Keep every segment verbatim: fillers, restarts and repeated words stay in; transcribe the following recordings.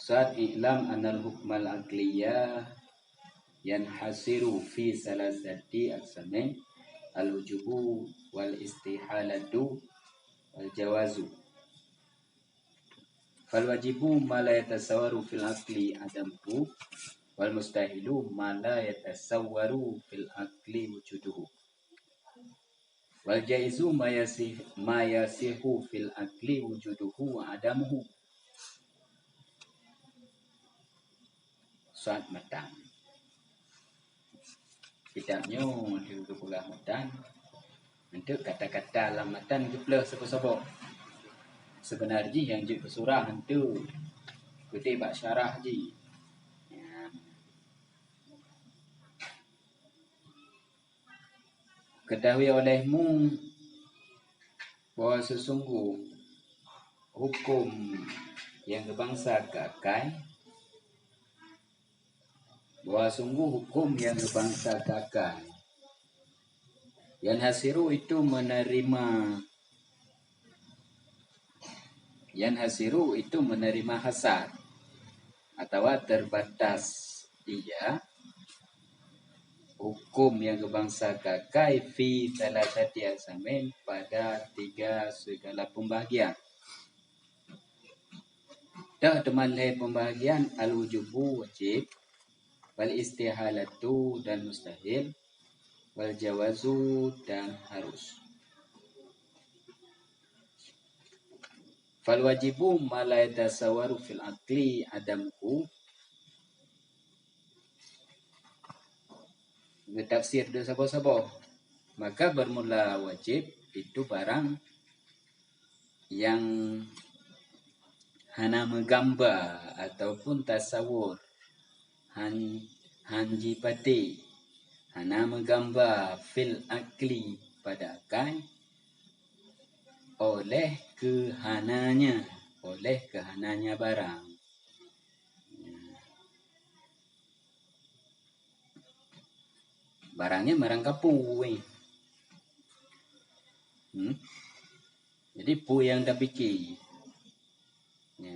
Sa'ad, i'lam annal hukmal aqliya yanhasiru fi salasati aqsamin, al-wujubu wal istihalatu wal jawazu. Fal wajibu ma la yatasawwaru fil aqli adamuhu, wal mustahilu ma la yatasawwaru fil aqli wujuduhu. Wal jaizu ma yasih-, ma yasihu fil aqli wujuduhu wa adamuhu. Sa'ad matan. Kitab nyoe lheueh geupeugah matan. Eunteuk kata-kata lam matan geupeuleueh saboh-saboh. Seubeuna jih nyang jeuet keu surah eunteuk, keudeh bak syarah jih. Ya. Ketahui olehmu bahwa sesungguh hukum nyang geubansa keu akai, bahwa sungguh hukum nyang geubansa keu akai, yanhasiru itu menerima, yanhasiru itu menerima hasar atawa terbatas ia hukum nyang geubansa keu akai fi salasati aqsamin, pada tiga segala pembahagian. Toh teuma lhée pembahagian, al-wujubu wajib, wal istihalatu dan mustahil, wal jawazu dan harus. Fal wajibu ma la yatasawwaru fil aqli adamuhu. Geutafsir deuh saboh-saboh. Maka bermula wajib itu barang nyang hana meugamba ataupun tasawur, han, han jipatéh, hana meugamba fil aqli pada akai, oleh keuhananya, oleh keuhananya barang. Barang nyan barang kapeue. Hmm? Jadi peue nyang tapike. Ya.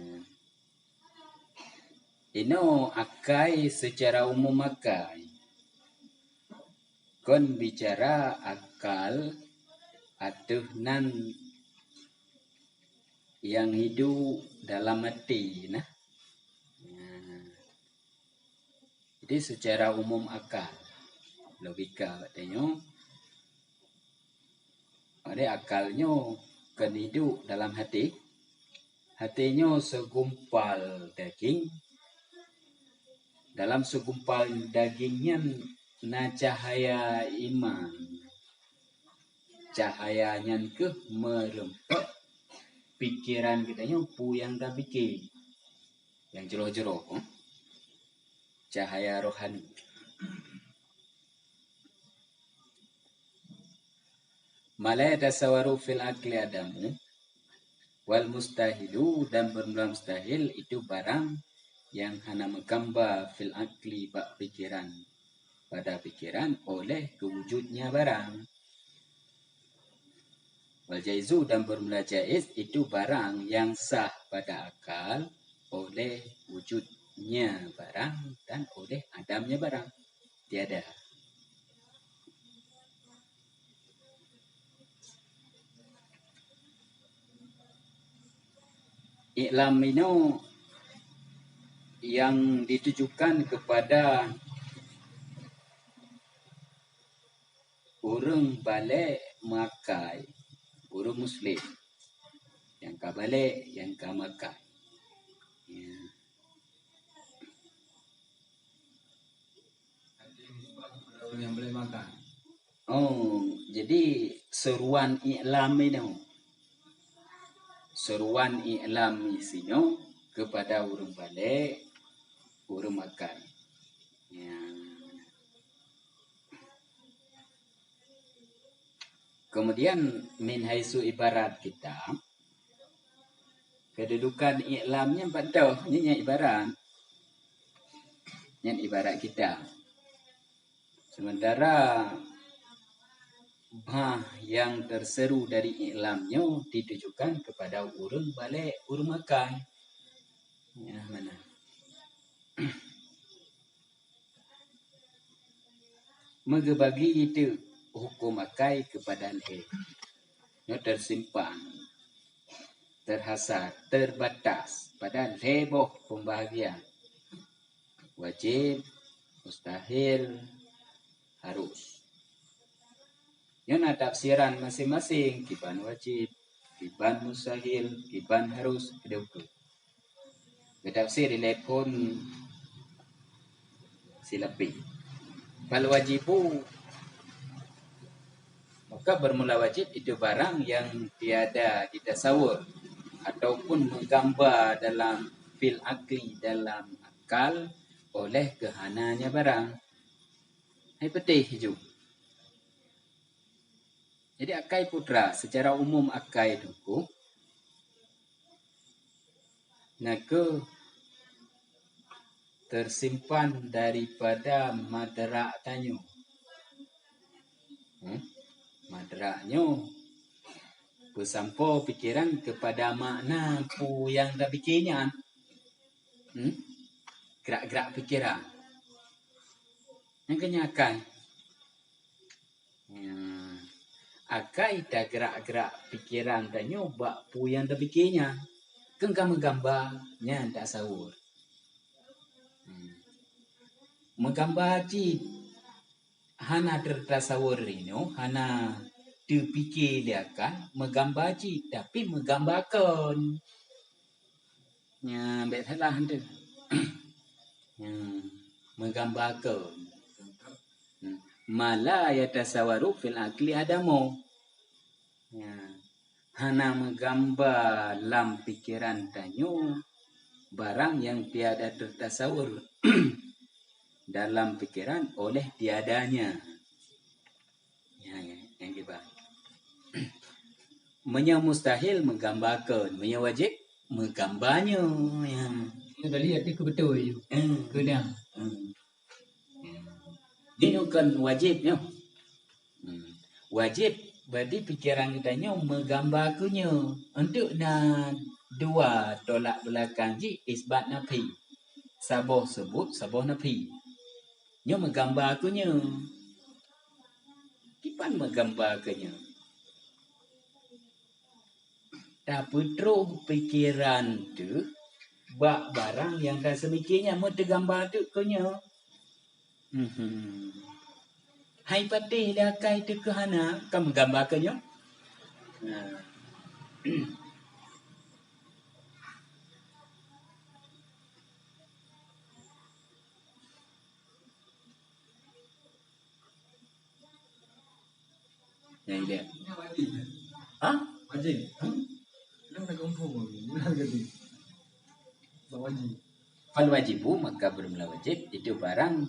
Inoe akai seucara umum akai. Kon bicara akal ateueh nan nyang hidup dalam até nah. Nah. Jadi seucara umum akal, logika tanyoe, jadi akal nyoe kon hidup dalam até. Até nyoe segumpal daging. Dalam segumpal daging nyan na cahaya iman. Cahaya nyan keuh meureumpok pikeran geutanyoe, peue nyang tapike. Nyang jroh-jroh, cahaya rohani. Ma la yatasawwaru fil aqli adamuhu, wal mustahilu, dan bermula mustahil itu barang nyang hana meugamba fil aqli bak pikeran, pada pikeran oleh kewujudnya barang. Wal jaizu, dan bermula jaiz itu barang nyang sah pada akal oleh wujudnya barang dan oleh adamnya barang. Tiada. I'lam inoe nyang ditujukan kepada ureuëng balek meuakai, ureuëng muslim nyang ka balek, nyang ka meuakai. Ya. Oh, jadi seruan i'lam inoe. Seruan i'lam sinoe kepada ureuëng balek, ureuëng meuakai. Ya. Kemudian, min haitsu ibarat kitab, kedudukan i'lam nyan padub, nyan, nyan ibarat. Nyan ibarat kitab. Sementara bah nyang terseru dari i'lam nyoe ditujukan kepada ureuëng balek, ureuëng meuakai. Ya, mana? Meugeubagi teuk huköm akai keupada lhée. Nyoe teusimpan, teuhasar, teubatas pada lhée boh peumbahagian. Wajéb, mustahil, harus. Nyoe na tafsiran maséng-maséng, kiban wajéb, kiban mustahil, kiban harus, keudeuh-keudeuh. Geutafsir ilée phon silapéh. Fal wajibu, maka bermula wajib itu barang yang tiada ditasawur ataupun meugamba dalam fil akli, dalam akal, oleh keuhananya barang. Hai peuteh ju. Jadi akai putra, secara umum akai Teungku, na kheueh teusimpan daripada madrak tanyoe. Hmm? Madrak nyoe peusampoe pikeran keupada makna peue nyang tapike nyan. Hmm? Gerak-gerak pikeran. Nyang keu nyan akai. Nyan. Akai tagrak-grak pikeran tanyoe bak peue nyang tapike nyan. Keu ka meugamba nyan tasawur. Hmm. Meugamba cit hana teutasawur inoe, hana teupike lé akai, meugamba cit, tapi meugamba kon. Nyan, bék salah tu. Nyan, meugamba kon. Hmm. Ma la yatasawwaru fil aqli adamu. Nyan. Hana meugamba lam pikeran tanyoe barang nyang tiada teutasawur dalam pikeran oleh tiadanya. Ya, ya, nyang kiban. Meunyoe mustahil, meugamba kon. Meunyoe wajéb, meugamba nyoe. Ya. Nyoe tadi arti keu beutôi. Hmm. Keu dah. Hmm. Nyoe kon wajéb nyoe. Hmm. Wajéb, berarti pikeran geutanyoe meugamba keu nyoe. Untuk na dua tolak beulakang jih, isbat nafi. Saboh seubut, saboh nafi. Nyoe meugamba keu nyoe. Kiban meugamba keu nyoe. Tapeutroh pikeran teuh bak barang nyang ka seumike nyan, meuteugamba teuk keu nyoe. Mhm. Hai patéh lé akai teuh keu hana, ka meugamba keu nyoe. Nah. Nyang ilée. Ha? Wajib. Nang na kumpul, nang gadi. Bak wajib. Fal wajibu, maka bermula wajib, itu barang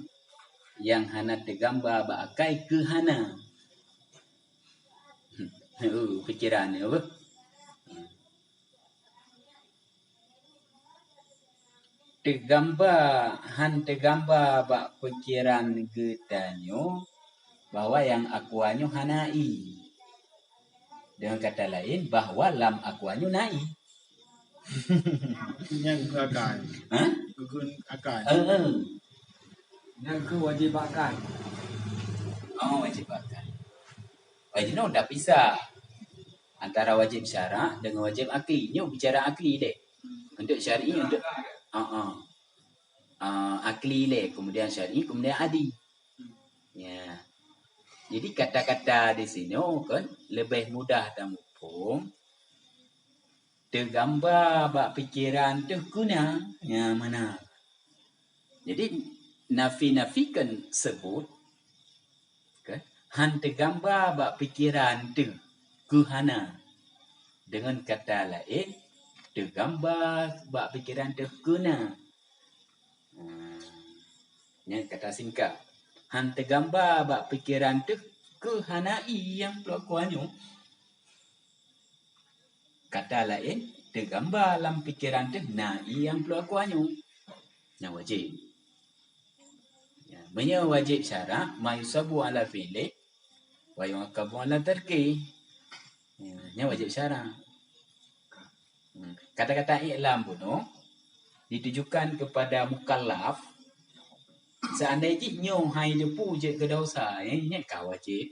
yang hana teugamba bak akai keu hana. Oh, pikeran ni apa? Teugamba, han teugamba bak pikeran geutanyoe bahwa nyang aqua nyoe hana ie. Deungon kata laén, bahwa lam aqua nyoe na ie. Nyang keu akai. Ha? Keu akai. Eh, eh. Nyang keu wajib akai. Oh, wajib akai. Wajib nyoe dah pisah antara wajib syarak dengan wajib akli. Nyoe bicara akli deh. Untuk syar'i, untuk, ah, ah. Ah, akli lé, kemudian syar'i, kemudian adi. Ya. Jadi kata-kata di sinoe kan lebih mudah tamuphom. Teugamba bak pikeran teuh keu na, ya, mana. Jadi nafi-nafi kan sebut, kan? Han teugamba bak pikeran teuh keu hana. Deungon kata laén, teugamba bak pikeran teuh keu na. Hmm. Nyan kata singkat. Han teugamba bak pikeran teuh keu hana ie nyang peuet nyoe. Kata laén, teugamba lam pikeran teuh na ie nyang peuet nyoe. Nyan wajib. Ya, meunyoe wajib syarak, ma yusabu ala fi'li wa yu'aqabu ala tarki. Ya, nyan wajib syarak. Hmm. Kata-kata i'lam bunoe, ditujukan kepada mukallaf, seandai jih nyoe hai teupeu jeuet keu dosa, eh, nyan ka wajéb.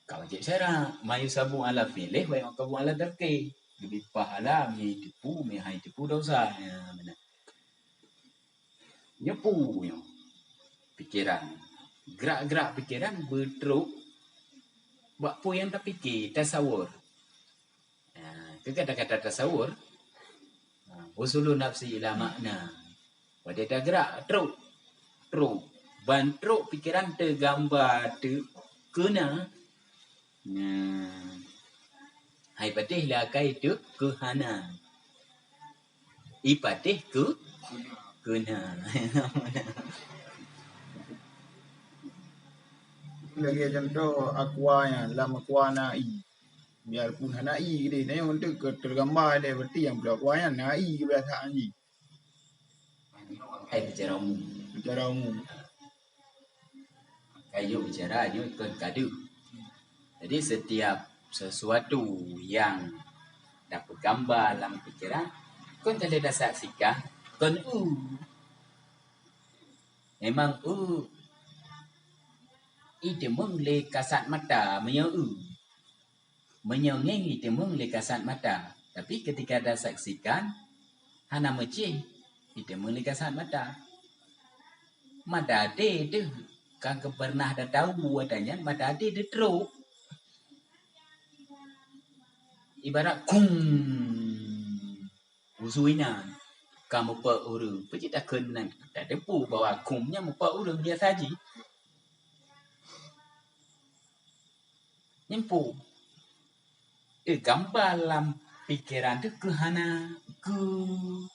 Ka wajéb syara, ma yusabu ala fi'lih wa yuqabu ala tarkih. Geubri pahala mi teupeu, mi hai teupeu dosa. Ya, beuna. Nyoe peue nyoe? Pikeran. Gerak-gerak pikeran beutrok bak peue nyang tapike, tasawur. Ha, keu kata-kata tasawur, ha, wusulu nafsi ila makna. Watée tagrak, trok, trok. Ban trok pikeran teugamba teukeuna. Nah, hai patéh lé akai teuk keuhana. Ipatéh keu keuna. Lagée contoh aqua nyan, lam aqua na ie. Biarpun hana ie deh, tapi untuk ke tergambar deh, berarti nyang peureulée aqua nyan na ie keubiasaan jih. Hai bicara umum. Bicara umum. Kayu bicara nyoe kon ka deuh. Jadi setiap sesuatu yang tapeugamba lam pikeran, kon ka lheueh tasaksikan, kon eu. Memang eu iteumeung lé kasat mata meunyoe eu. Meunyoe ngieng iteumeung lé kasat mata, tapi ketika tasaksikan, hana meucéh iteumeung lé kasat mata. Mata até teuh ka pernah tatau ata nyan, mata até teutrok. Ibarat kum, usui nyan ka meupeuk ureuëng. Peue jih takheun nan? Tateupeue bahwa kum nyan meupeuk ureuëng biasa jih. Nyan peue? Teugamba lam pikeran teuh keu hana, keu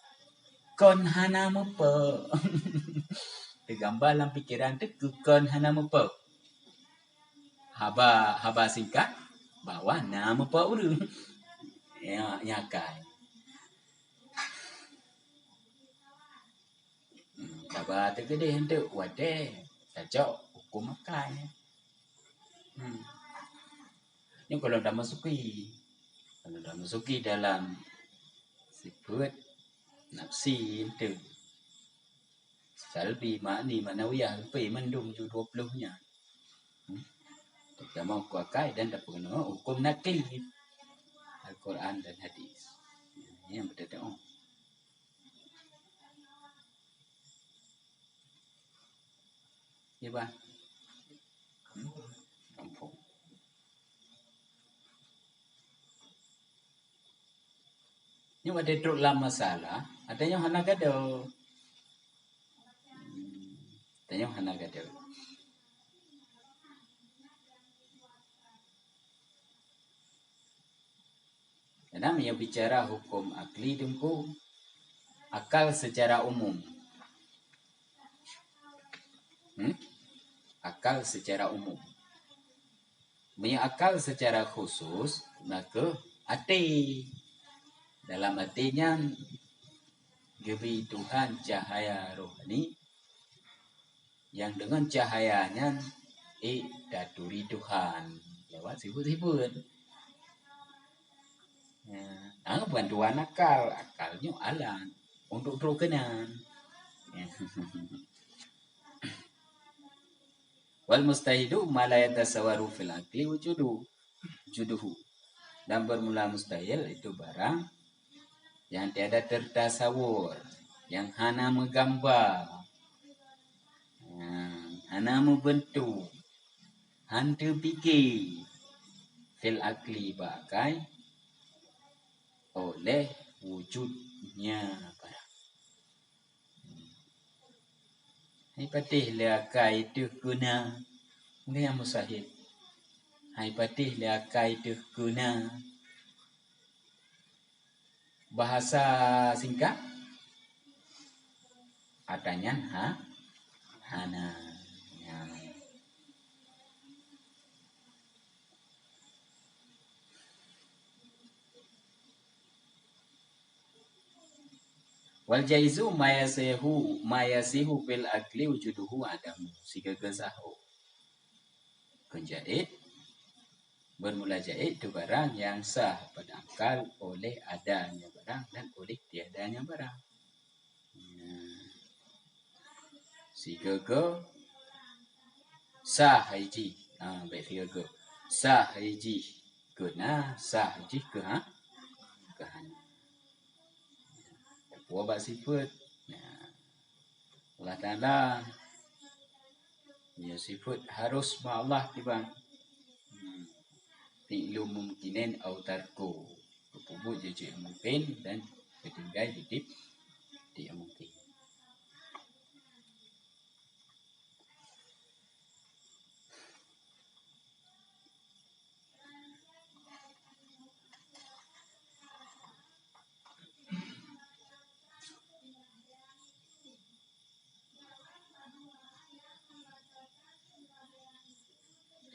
kon hana meupeuk. Teugamba lam pikeran teuh keu kon hana meupeuk. Haba, haba singkat, bahwa na meupeuk ureuëng. Ya, nyan akai. Hmm, saba teukeudeh untuk watée tacok huköm akai. Hmm. Nyoe kalau dah masuki, kalau dah masuki dalam sifat nafsi itu, salbi, ma'ni, ma'nawiyah, leupie mandum ju dua puluh nyan. Hmm. Terutama huköm akai dan tapeuguna huköm nakli, Al-Quran dan hadis. Nyang beuteuteung. Ya, bah. Hmm? Gampông. Nyoe watée trok lam masalah, ata nyoe hana gadôh. Hmm, ata nyoe hana gadôh. Karena meunyoe bicara huköm akli teungku, akal secara umum. Hmm? Akal secara umum. Meunyoe akal secara khusus, na kheueh até. Dalam até nyan geubri Tuhan cahaya rohani, nyang deungon cahaya nyan ék taturi Tuhan lewat sifeuet-sifeuet. Ya, ah, bantuan akal, akal nyoe alat untuk trok keunan. Ya. Wal mustahilu ma la yatasawwaru fil aqli wujudu, wujuduhu. Dan bermula mustahil itu barang yang tiada tertasawur, yang hana meugamba, ha, hana meubeuntuk, han teupike fil aqli bak akai oleh wujudnya barang. Hai patéh lé akai teuh keuna, nyan mustahil. Hai patéh lé akai teuh keuna. Bahasa singkat, ata nyan ha, hana. Ya. Wal jaizu ma yasihu, ma yasihu fil aqli wujuduhu adamu. Sigoe geusaho. Kon jaiz, bermula jaiz itu barang yang sah pada akal oleh adanya barang dan oleh tiada nyang barang. Nah. Sigoe-goe sah hai jih. Ha, bèk sigoe-goe. Sah hai jih keu na, sah hai jih keu ha, keu hana. Tapuwoe bak sifeuet. Nah. Allah Taala, nyoe sifeuet harus ma Allah kiban. Hmm. Fi'lu mumkinin au tarku. Geupeubuet jeuet mungkin dan geutinggai jeuet, jeuet mungkin.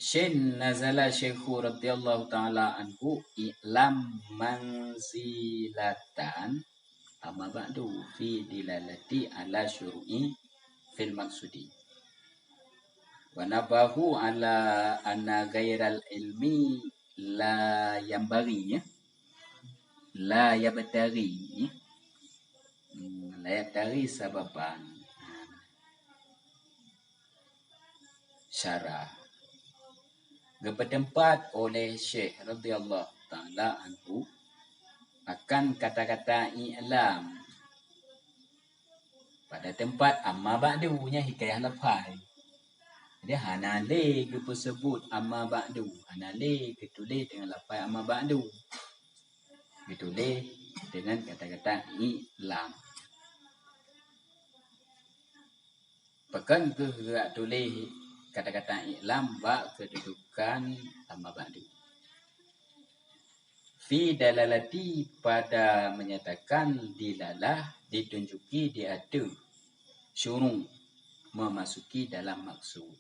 Shin nazala syekhu radhiyallahu ta'ala anhu i'lam manzilatan, amma ba'du, fi dilalati ala syuru'i fil maqsudi. Wa nabahu ala anna ghairal ilmi la yanbaghi, ya. La yabtaghi, ya. Hmm, la yabtaghi sababan. Syarah. Geupeuteumpat oleh Syekh radhiyallahu ta'ala anhu akan kata-kata i'lam. Pada teumpat amma ba'du nyan hikayah lafai. Jadi hana lé geupeuseubut amma ba'du, hana lé geutuléh deungon lafai amma ba'du. Geutuléh deungon kata-kata i'lam. Pakon kheueh geujak tuléh kata-kata i'lam bak keududukan amma ba'du? Fi dalalati, pada menyatakan dilalah, ditunjuki di ateueh syuru' memasuki dalam maksud.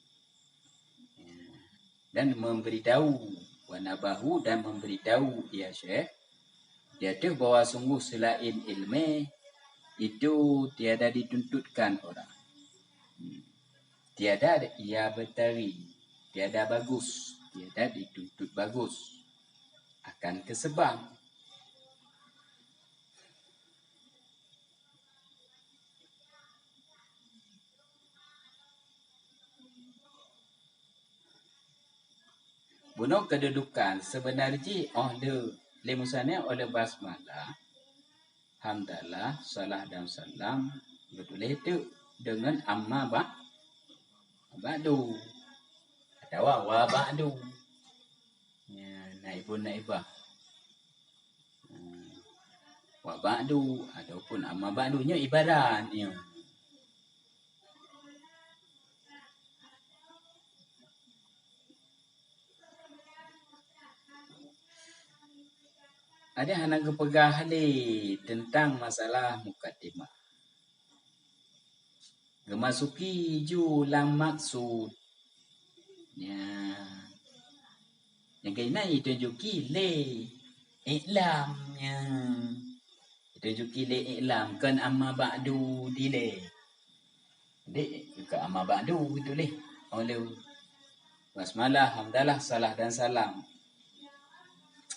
Dan memberitahu, wa nabahu, dan memberitahu ia Syekh, di ateueh bahwa sungguh selain ilmu itu tiada dituntutkan orang. Hmm. Tiada ia bataghi, tiada bagus, tiada dituntut bagus akan keuseubaban. Bunoe keududukan seubeuna jih óh lheueh lé musannif óh lheueh basmalah, hamdalah, salah dan salam geutuléh teuk deungon amma ba-, ba'du atawa wa ba'du. Ya, naibun naibah. Hmm. Wa ba'du ataupun amma ba'du nyoe ibarat nyoe. Ada hana geupeugah lé teuntang masalah mukadimah. Geumasuki ju lam maksud. Nyan. Nyang keunan itunjuki lé i'lam nyan. Itunjuki lé i'lam, kon amma ba'du dilée. Jadi, kon amma ba'du geutuléh. Óh lheueh basmalah, hamdalah, salah dan salam.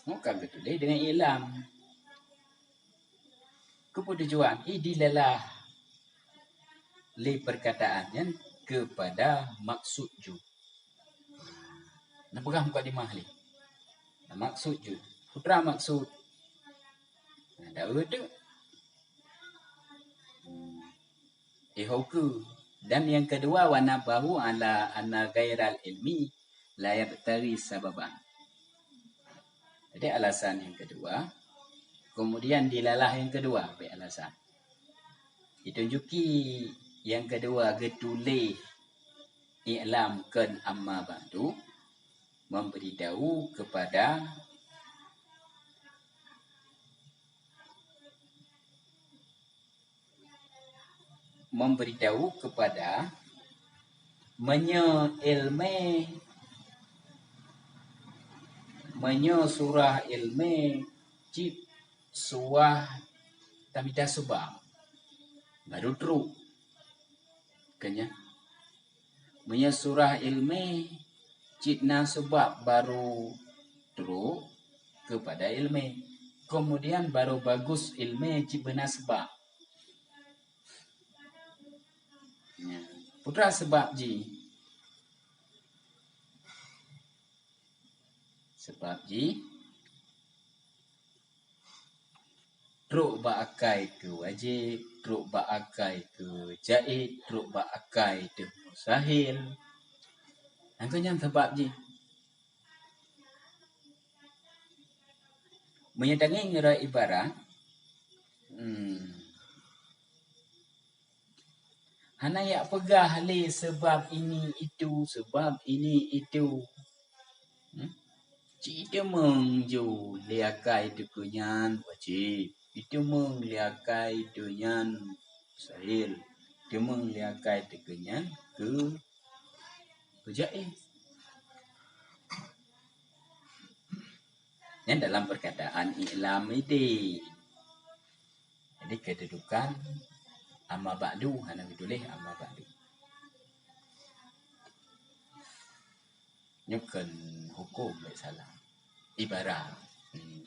Maka geutuléh deungon i'lam. Keupeue tujuan? Idilalah lé perkataan nyan keupada maksud ju. Neupeugah mukadimah lé. Maksud ju. Putra maksud. Nah, dak beutôi. Hmm. Eh, oke. Dan yang kedua, wa nabahu ala anna ghairal ilmi la yabtaghi sababan. Jadi alasan yang kedua, kemudian dilalah yang kedua, bèk alasan. Ditunjuki yang kedua geutuléh i'lam kon amma ba'du, memberitahu kepada memberitahu kepada meunyoe ilmu, meunyoe surah ilmu cit suah tamita seubab baru trok. Keu nyan, meunyoe surah ilmu cit na seubab baru trok keupada ilmu. kemudian baru bagus ilmé jibeuna seubab. Ya. Peue teuma seubab jih? Seubab jih trok bak akai keu wajéb, trok bak akai keu jaiz, trok bak akai teuh mustahil. Nyang keu nyan seubab jih. Meunyoe tangieng ngon ibarat, hmm, hana jak peugah lé seubab ini itu, seubab ini itu. Hmm? Cit iteumeung ju lé akai teuh keu nyan wajéb, iteumeung lé akai teuh nyan mustahil, iteumeung lé akai teuh keu nyan keu, keu jaiz. Nyan dalam perkataan i'lam idin. Jadi, kedudukan amma ba'du, hana geutuléh amma ba'du. Nyoe kon huköm, bèk salah. Ibarat. Hmm.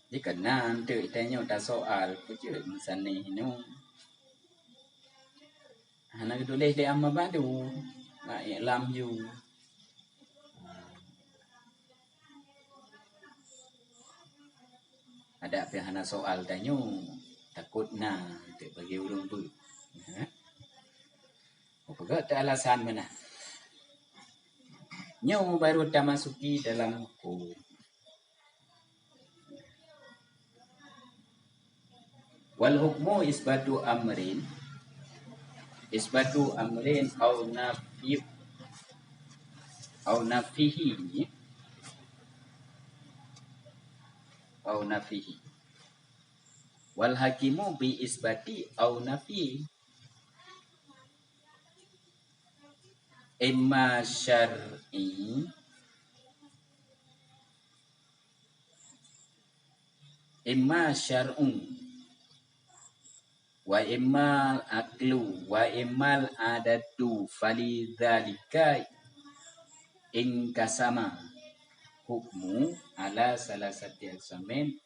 Jadi, keunan teuk tanyoe tasoal, peue jeuet meusanéh nyoe. Hana geutuléh lé amma ba'du, na i'lam ju. Adak pih hana soal tanyoe, takot na teuk bagi ureueng beuet. Ha? Peugah teualasan meunan. Nyoe baru tamasuki dalam huköm. Wal hukmu isbatu amrin, isbatu amrin au nafi, au nafihi, au nafihi. Wal hakimu bi isbati au nafi. Imma syar'i, imma syar'u, wa imma aqlu, wa immal adatu, falidzalika inqasama hukmu ala salasati aqsamin,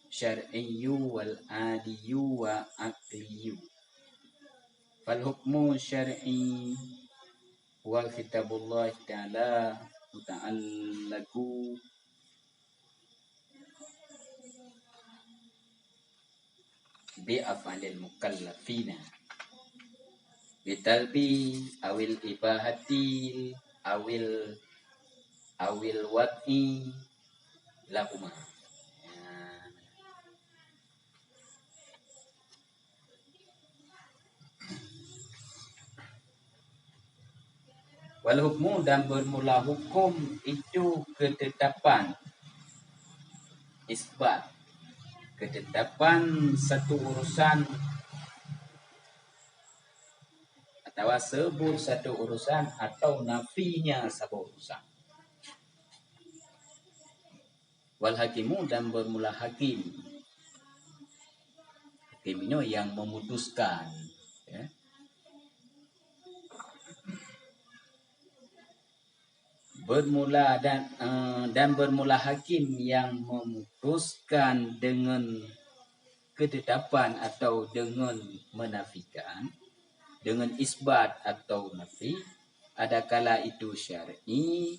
syar'iyyu wal adiyyu wa aqliyyu. Fal hukmu syar'i wa khitabullah ta'ala muta'allaqu bi af'alil mukallafina, bi talbi awil ibahati awil, awil wad'i lahuma. Ya. Wal hukmu, dan bermula hukum itu ketetapan, isbat, ketetapan satu urusan atawa seubut satu urusan atau nafinya saboh urusan. Wal hakimu, dan bermula hakim. Hakim inoe nyang memutuskan, ya. Bermula dan, eh, dan bermula hakim yang memutuskan dengan ketetapan atau dengan menafikan, dengan isbat atau nafi, adakala itu syar'i,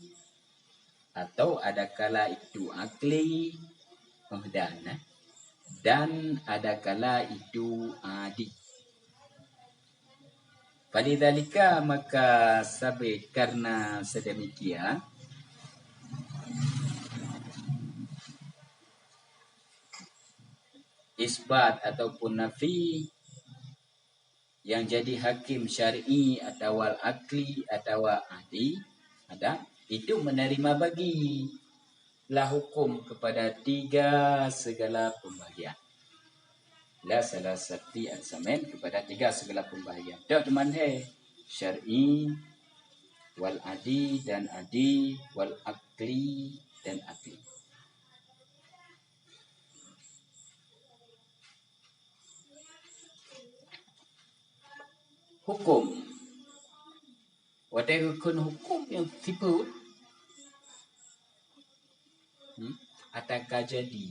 atau adakala itu akli, eh, dan, eh, dan adakala itu adi. Falidzalika, maka sabé karena sedemikian, isbat ataupun nafi yang jadi hakim syar'i atawa akli atawa adi, ada, itu menerima bagi lah hukum kepada tiga segala pembahagian. La salasati aqsamin, kepada tiga segala pembahagian. Dak teman hai, syar'i, wal adi dan adi, wal akli dan akli. Hukum. Watée geukheun hukum nyang sifeuet, hmm, ata ka jadi.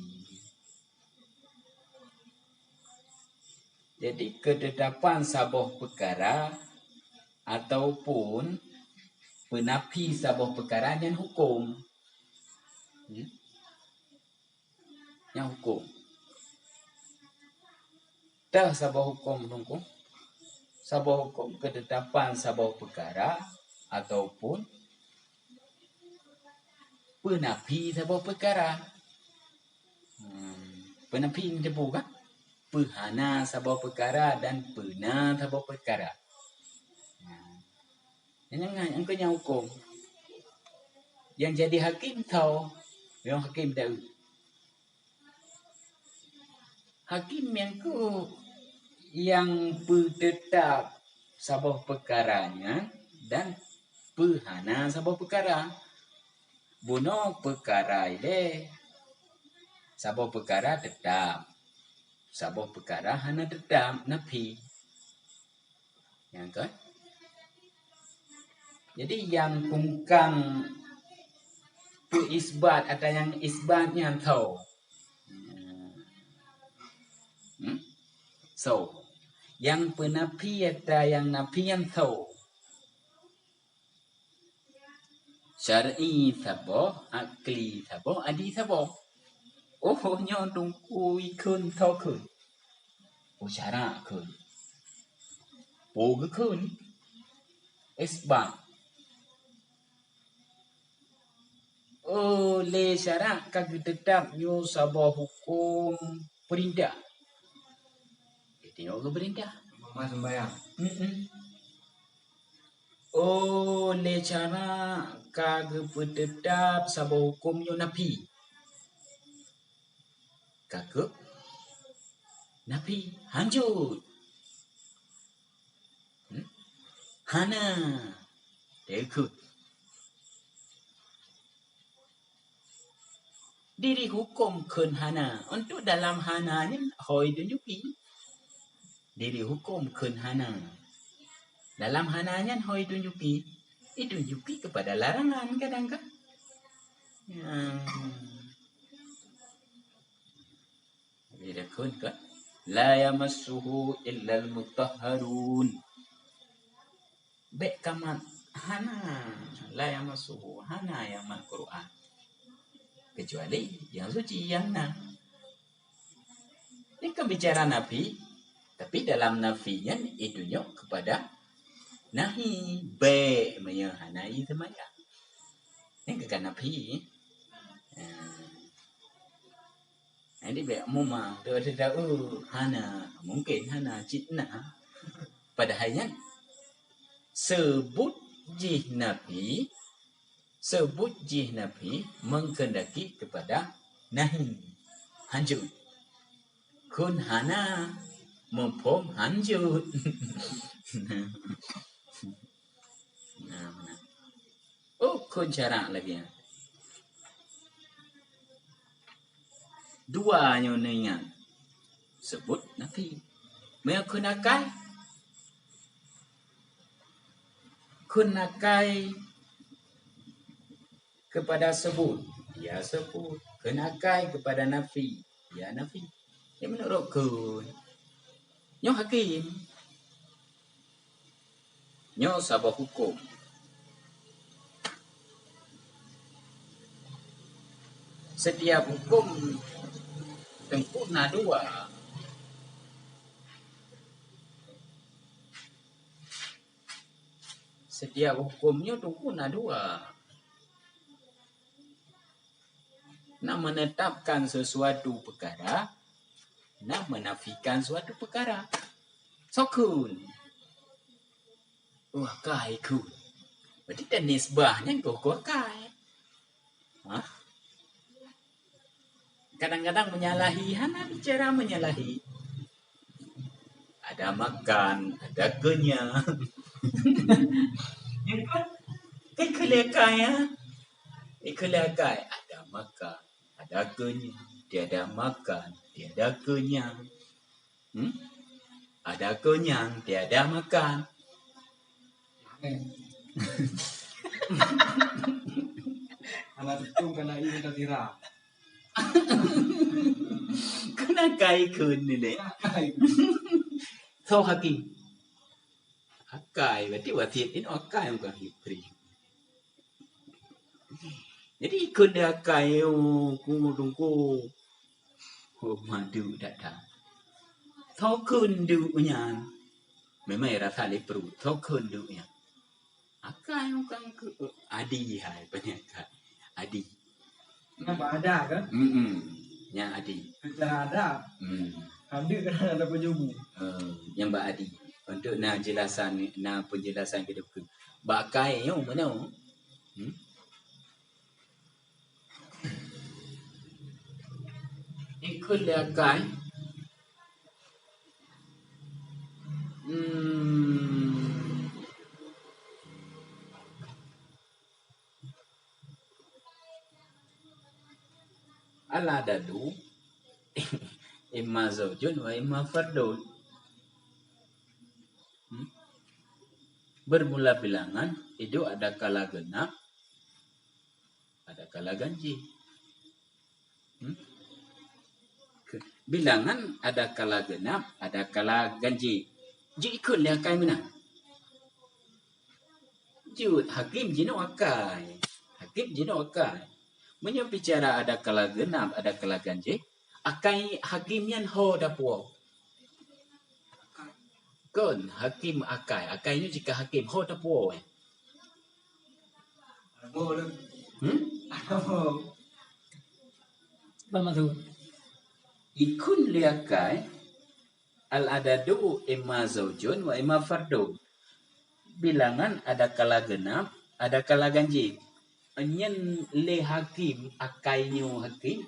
Jadi, keutetapan saboh peukara ataupun peunafi saboh peukara nyan huköm. Hmm? Nyan huköm. Teuh saboh huköm Teungku. Saboh huköm keutetapan saboh peukara ataupun peunafi saboh peukara. Hmm, peunafi nyan teupeue kan? Peuhana saboh peukara dan peuna saboh peukara. Hmm. Nyang, nyang keu nyang huköm. Nyang jadi hakim tho, nyang hakim teu. Hakim nyang keu nyang peuteutap saboh peukara nyan dan peuhana saboh peukara. Bunoe peukara ilée, saboh peukara teutap, saboh peukara hana teutap, nafi. Nyang kan? Jadi, nyang tungkang peuisbat atau nyang isbat nyan tho. Hmm? Tho. Nyang peunafi atau nyang nafi nyan tho. Syar'i saboh, akli saboh, adi saboh. Oh, nyoe Teungku ikheun tho kheun. Oh, syarak kheun. Po geukheun. Isbat. Oh, lé syarak ka geuteutap nyoe saboh huköm peurintah. Jadi nyoe geupeurintah. Mama sembahyang. Mm-mm. Oh, lé syarak ka geupeuteutap saboh huköm nyoe nafi. Ka keuh nafi, hanjeuet. Hmm? Hana. Teukeut. Diri huköm kheun hana. Untuk dalam hana nyan hôi tunjuki. Diri huköm kheun hana. Dalam hana nyan hôi tunjuki. Itunjuki kepada larangan kadang kan. Hmm. Jadi, dikheun kan, "La yamassuhu illal mutahharun." Bék kamat hana, la yamassuhu, hana nyang mat Quran. Kecuali nyang suci, nyang na. Ini kan bicara nafi, tapi dalam nafi nyan itunyok kepada nahi, bék meunyoe hana i seumayang. Ini kan nafi. Nah. Jadi, bék mumang, tu ada tahu, hana, mungkin hana, cit na. Padahai nyan, seubut jih nafi, seubut jih nafi mengkehendaki kepada nahi, hanjeuet. Kheun hana, muphom hanjeuet. Nah, nah. Oh, kheun syarak lagée nyan. Dua nyoe neuingat. Seubut nafi. Meunyoe kheun akai, kheun akai kepada seubut, ya seubut. Kheun akai kepada nafi, ya nafi. Jadi, meunurot kheun, nyoe hakim. Nyoe saboh huköm. Setiap huköm Teungku na dua. Setiap huköm nyoe Teungku na dua. Na menetapkan sesuatu peukara, na menafikan suatu peukara. Soe kheun? Oh, akai kheun. Berarti dan nisbah nyan keu, keu akai. Hah? Kadang-kadang menyalahi, hana bicara menyalahi. Ada makan, ada kenyang. Ya kan? Kan keu lé akai, ya? Eh, keu lé akai. Ada makan, ada kenyang. Tiada makan, tiada kenyang. Hmm? Ada kenyang, tiada makan. Anak tukung kana ieu ka sira. Keu akai kheun ni deh. Akai. Tho hakim. Akai, berarti wasiet nyoe akai bukan hibri. Jadi ikut dia akai, oh, ku tungku. Oh, madu datang. Tho kheun duek nyan. Memang rasa lé perut. Tho kheun duek nyan. Akai bukan ke, adi hai, banyak akai. Adi. Nyang bak ada ke? Hmm, nyang adi. Secara ada. Hmm. Ada kan ada pejubu. Eh, nyang bak adi. Untuk na jelasan, na penjelasan ke depan. Bak akai nyoe meunoe. Hmm? Ikut dia akai. Hmm. Al-adadu imma zaujun wa imma fardun. Hmm? Bermula bilangan itu ada kala genap, ada kala ganjil. Hmm? Ke-, bilangan ada kala genap, ada kala ganjil. Jikheun lé akai meunan. Jeuet hakim jinoe akai. Hakim jinoe akai. Meunyoe bicara ada kala genap, ada kala ganjil, akai hakim nyan ho dapuo. Kon hakim akai. Akai nyoe jika hakim ho dapuo, eh. Hmm? Apa maksud? Ikheun lé akai, al-adadu imma zaujun wa imma fardun. Bilangan ada kala genap, ada kala ganjil. Nyan lé hakim, akai nyoe hakim,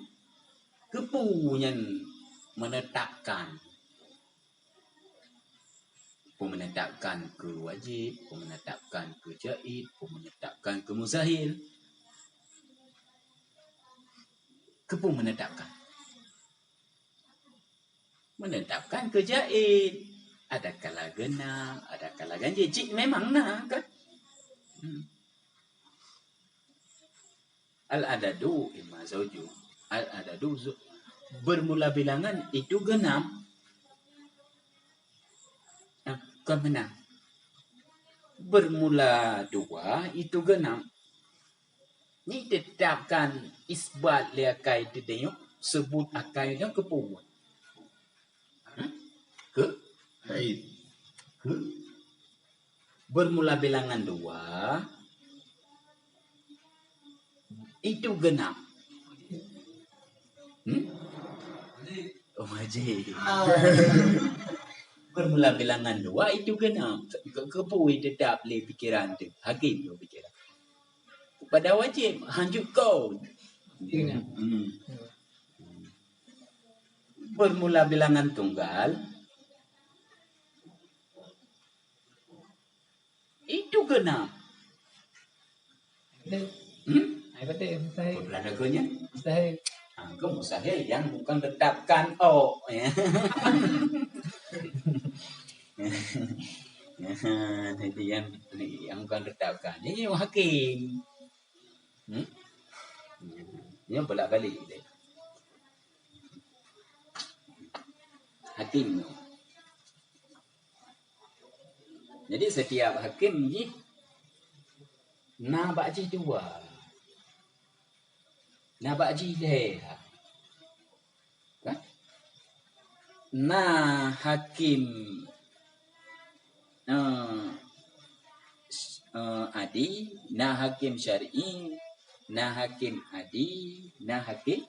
keupeue nyan menetapkan. Peue menetapkan keu wajib, peue menetapkan keu jaiz, peue menetapkan keu mustahil. Keupeue menetapkan? Menetapkan keu jaiz. Ada kala genap, ada kala ganjil. Cit memang na kan? Hmm. Al-adadu imma zauju. Al-adadu zu-, bermula bilangan itu genap. Ah, kon meunan. Bermula dua itu genap. Nyan tetapkan isbat lé akai teudeungoe, sebut akai nyoe keupeue? Hmm? Keu? Haid. Keu? Bermula bilangan dua, itu genap. Hmm? Oh, wajib. Bermula bilangan dua, itu genap. Ke-, keupeue tetap lé pikiran tu. Hakim tu pikiran. Pada wajib, hanjeuet kon. Hmm. Bermula bilangan tunggal, itu genap. Hmm? Ai, betul, mustahil. Betul ada keunya? Mustahil. Ah, ke mustahil yang bukan tetapkan o, ya. Jadi yang, yang bukan tetapkan. Jadi hakim. Hmm? Nyan bolak-balik deh. Hakim nyoe. Jadi setiap hakim jih na bak jih dua. Na bak jih lhèe. Kan? Na hakim, eh, s-, eh, adi, na hakim syar'i, na hakim adi, na hakim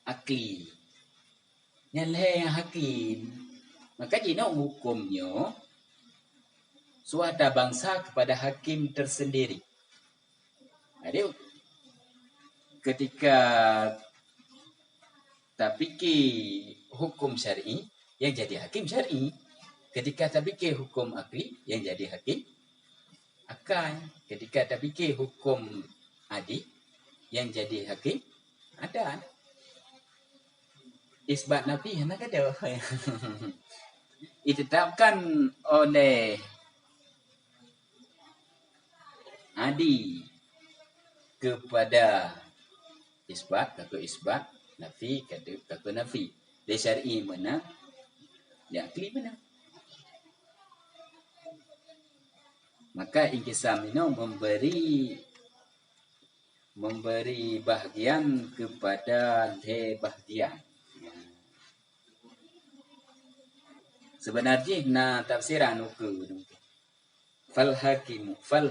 akli. Nyan lhèe nyang hakim. Maka jinoe huköm nyoe suata bansa kepada hakim tersendiri. Jadi, ketika tapike huköm syar'i, yang jadi hakim syar'i. Ketika tapike huköm akli, yang jadi hakim akai. Ketika tapike huköm adi, yang jadi hakim adat. Isbat nafi hana gadoh. Ditetapkan oleh adi kepada isbat, ka keu isbat, nafi, ka keu, ka keu nafi. Lé syar'i meunan, Ya, klik beuna. Maka inqisam inoe memberi, memberi bahagian kepada lhèe bahagian. Sebenar jih na tafsiran ukeue. Fal hakimu, fal